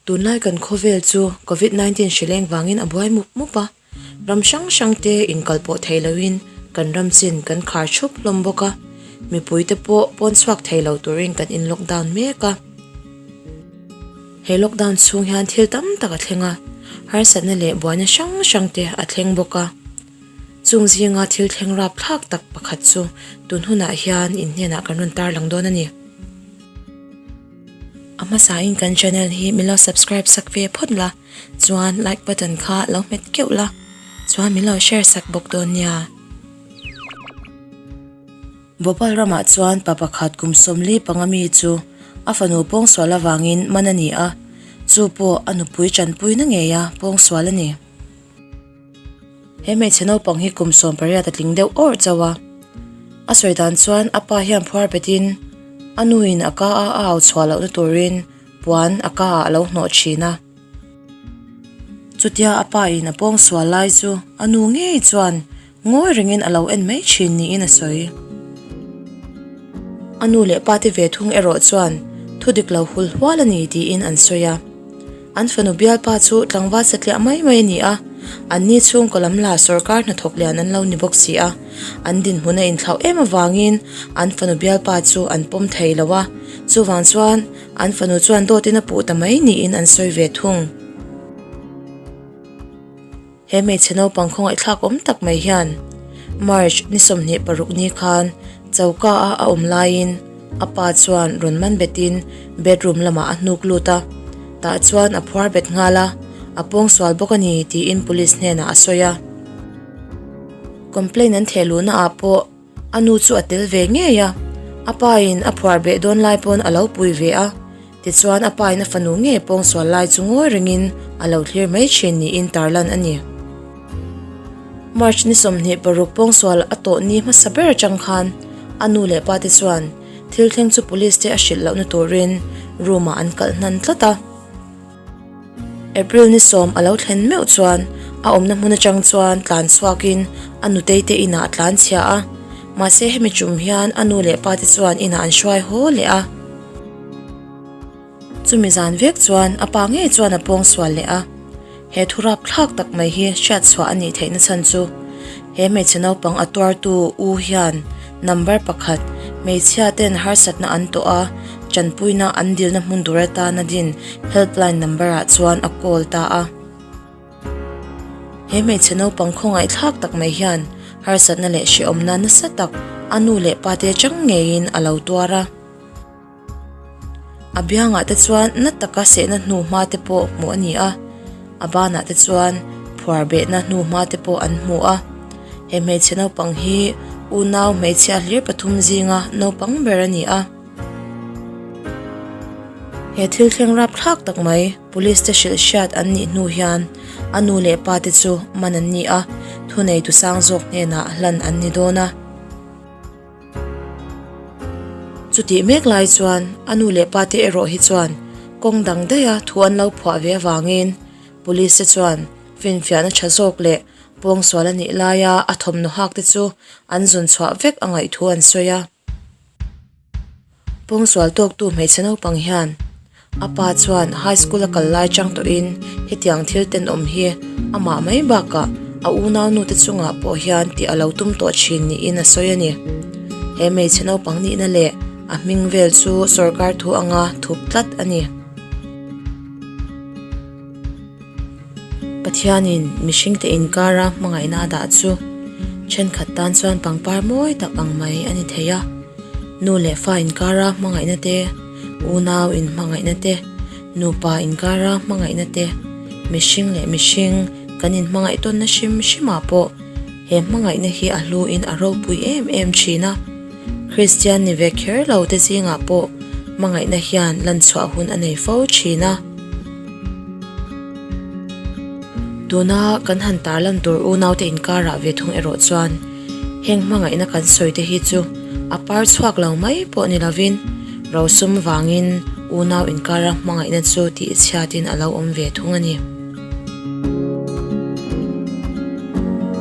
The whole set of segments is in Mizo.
Tunlai kan khawvel chu Covid 19 hrileng vangin a buai mup mup a, ram hrang hrang te inkalpawh thei loin kan ram chin kan khar thup hlawm bawk a, mipui te pawh pawn chhuak thei lo turin kan in lockdown mek a. He lockdown chhung hian thil tam tak a thleng a, harsatna leh buaina hrang hrang te a thleng bawk a. Chung zinga thil thleng rapthlak tak pakhat chu tun hunah hian in hnenah kan rawn tarlang dawn a ni. A hmasain kan channel hi min lo subscribe sak ve phawt la, chuan like button kha lo hmet keuh la, chuan min lo share sak bawk dawn nia. Bhopal ramah chuan pa pakhat kum 45 mi chu a fanu pawngsual avangin man a ni a, chu pawh a nupui tanpuina ngeia pawngsual a ni. He hmeichhe naupang hi kum 18 a tling deuh awrh chauh a, a sawi dan chuan a pa hian phuar betin a nuin a ka a a au chhuah lohna turin puan a ka ah a lo hnawh thin a. Chutia a pa in a pawngsual lai chu a nu ngei chuan Ngawi rengin a lo en mai thin niin a sawi. A nu leh pa te ve thung erawh chuan thu dik lo hul hual a ni tiin an sawi a. An fanu bialpa chu tlangval satliah mai mai a ni a, anni chhungkaw lam la sawrkar hnathawk lian an lo ni bawk si a, an dinhmun a inthlauh em avangin an fanu bialpa chu an pawm thei lo a, chuvang chuan an fanu chuan dawtin a puh ta mai niin an sawi ve thung. He hmeichhe naupang khawngaihthlak awm tak mai hian March ni 26 ni khan choka a a awm laiin a pa chuan rawn man betin bedroom lamah a hnuk lut a, tah chuan a phuar bet nghal a, a pawngsual bawk a ni tiin police hnenah a sawi a. Complaint an theh luhna ah pawh A nu chu a tel ve ngei a, a pa in a phuar beh dawn lai pawn a lo pui ve a, tichuan a pa in a fanu ngei pawngsual lai chu ngawi rengin a lo thlir mai thin niin tarlan a ni. March ni 26 pawngsual a tawh ni hmasa ber atang khan a nu leh pa te chuan thil thleng chu police te a hrilh lohna turin room ah an kalh hnan tlat a. April ni 10 a lo thlen meuh chuan a awmna hmun atang chuan tlan chhuakin a nutei te inah a tlan chhia a, mahse hemi tum hian a nu leh pa te chuan inah an hruai haw leh a. Chumi zan vek chuan a pa ngei chuan a pawngsual leh a, he thu rapthlak tak mai hi hriat chhuah a nih theihna chhan chu he hmeichhe naupang a tuartu u hian Number pakhat, Hmeichhia ten harsatna an tawh a, tanpuina an dilna hmun tur atana din helpline number ah chuan a call ta a. He hmeichhe naupang khawngaihthlak tak mai hian harsatna leh hrehawmna nasa tak a nu leh pa te atang ngeiin a lo tuar a. A biangah te chuan na taka sehna hnu hma te pawh hmuh a ni a, a banah te chuan phuar behna hnu hma te pawh an hmu a. He hmeichhe naupang hi unau hmeichhia hlir pathum zinga naupang ber a ni a. He thil thleng rapthlak tak mai police te hrilh hriat an nih hnu hian a nu leh pa te chu man an ni a, thuneitu sang zawk hnenah hlan an ni dawn a. Chutih mek lai chuan a nu leh pa te erawh hi chuan kawng dang daiha thu an lo phuah ve avangin police te chuan finfiahna tha zawk leh pawngsual a nih laia a thawmhnaw hak te chu an zawn chhuah vek a ngaih thu an sawi a. Pawngsual tawktu hmeichhe naupang hian a pa chuan high school a kal lai chang tawhin hetiang thil tenawm hi amah mai bakah a unau nu te chungah pawh hian tih a lo tum tawh thin niin a sawi a ni. He hmeichhe naupang nihna leh a hming vel chu sorkar thu anga thup tlat a ni. Pathianin mihringte inkara hmangaihna a dah chu thenkhat tan chuan pangpar mawi tak ang mai a ni thei a. Nu leh fa inkara hmangaihna te, unau inhmangaihna te, nupa inkara hmangaihna te, mihring leh mihring kan inhmangaih tawnna hrim hrimah pawh he hmangaihna hi a hluin a ropui em em thin a. Kristian ni ve kher lo te zingah pawh hmangaihna hian lan chhuah hun a nei fo thin a. Tuna kan han tarlan tur unaute inkarah ve thung erawh chuan heng hmangaihna kan sawi te hi chu a par chhuak lo mai pawh ni lovin rosum vangin unau inkara hmangaihna chu tih chhiatin a lo awm ve thung a ni.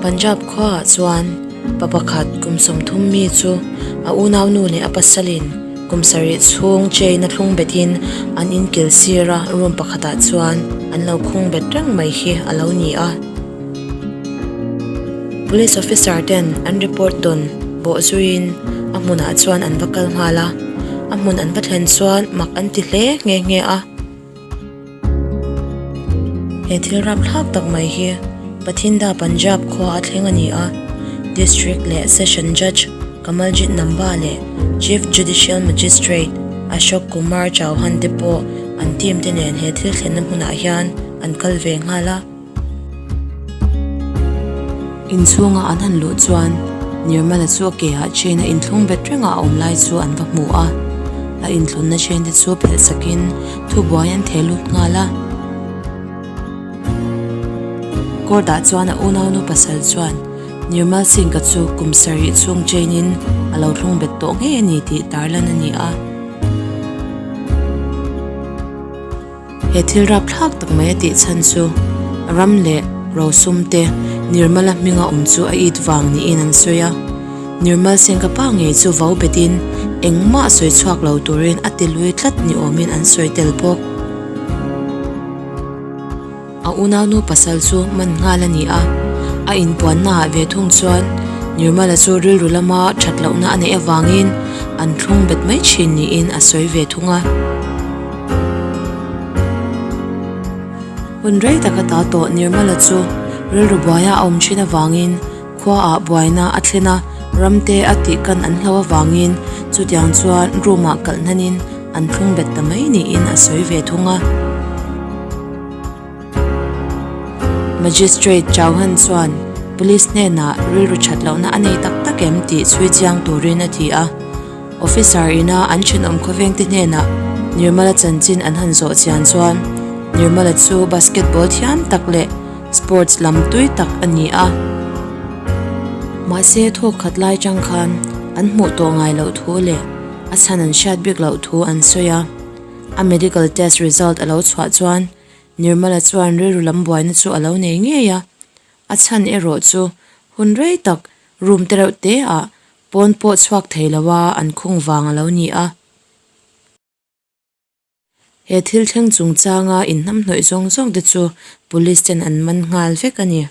Punjab khuaah chuan pa pakhat kum 30 mi chu a unau nu leh a pasalin. Kum sarih chhung chain a thlung betin an inkil sir a, room pakhatah chuan an lo khung bet reng mai hi a lo ni a. Police officer ten an report dawn bawh zuiin a hmunah chuan an va kal nghal a, a hmun an va thlen chuan mak an ti hle nghe nghe a. He thil rapthlak tak mai hi Bathinda Punjab khua a thleng a ni a, District leh Session Judge Kamaljit Namba leh Chief Judicial Magistrate Ashok Kumar Chauhan te pawh an team te nen he thil thlenna hmunah hian an kal ve nghal a. Inchhunga an han luh chuan Nirmala chu a ke ah chain a inthlung bet reng a a awm lai chu an va hmu a, a inthlunna chain te chu phelh sakin thubuai an theh lut nghal a. Court ah chuan a unaunu pasal chuan Nirmal Singh-a chu kum sarih chhung chain in a lo thlung bet tawh ngei a ni tih tarlan a ni a. He thil rapthlak tak mai a tih chhan chu ram leh rosum te Nirmala hminga awm chu a it vang niin an sawi a. Nirmal Singh ka pa ngei chu vo betin engmah sawi chhuak lo turin a ti lui tlat ni awmin an sawi tel bawk. A unaunu pasal chu man nghal a ni a, a inpuannaah ve thung chuan Nirmala chu rilru lama that lohna a neih avangin an thlung bet mai thin niin a sawi ve thung a. Hun rei taka ta tawh Nirmala chu rilru buaia a awm thin avangin khuaah buaina a thlen a, ramte a tih kan an hlo avangin chutiang chuan room-ah kalh hnanin an thlung bet ta mai niin a sawi ve thung a. Magistrate Chauhan chuan Police hnenah rilru that lohna a nei tak tak em tih chhui chiang turin a ti a. Officer ina an thenawm khawvengte hnenah Nirmala chanchin an han zawh chian chuan Nirmala chu basketball thiam tak leh sports lam tui tak a ni a. Mahse thawk khat lai chang khan an hmuh tawh ngai loh thu leh a chhan an hriat bik loh thu an sawi a. A medical test result a lo chhuah chuan Nirmala chuan rilru lam buaina chu a lo nei ngei a. A chhan erawh chu hun rei tak room te reuh te ah pawn pawh chhuak thei lo a an khung vang a lo ni a. He thil thleng chungchanga inhnamhnawih zawng zawng te chu police ten an man nghal vek a ni.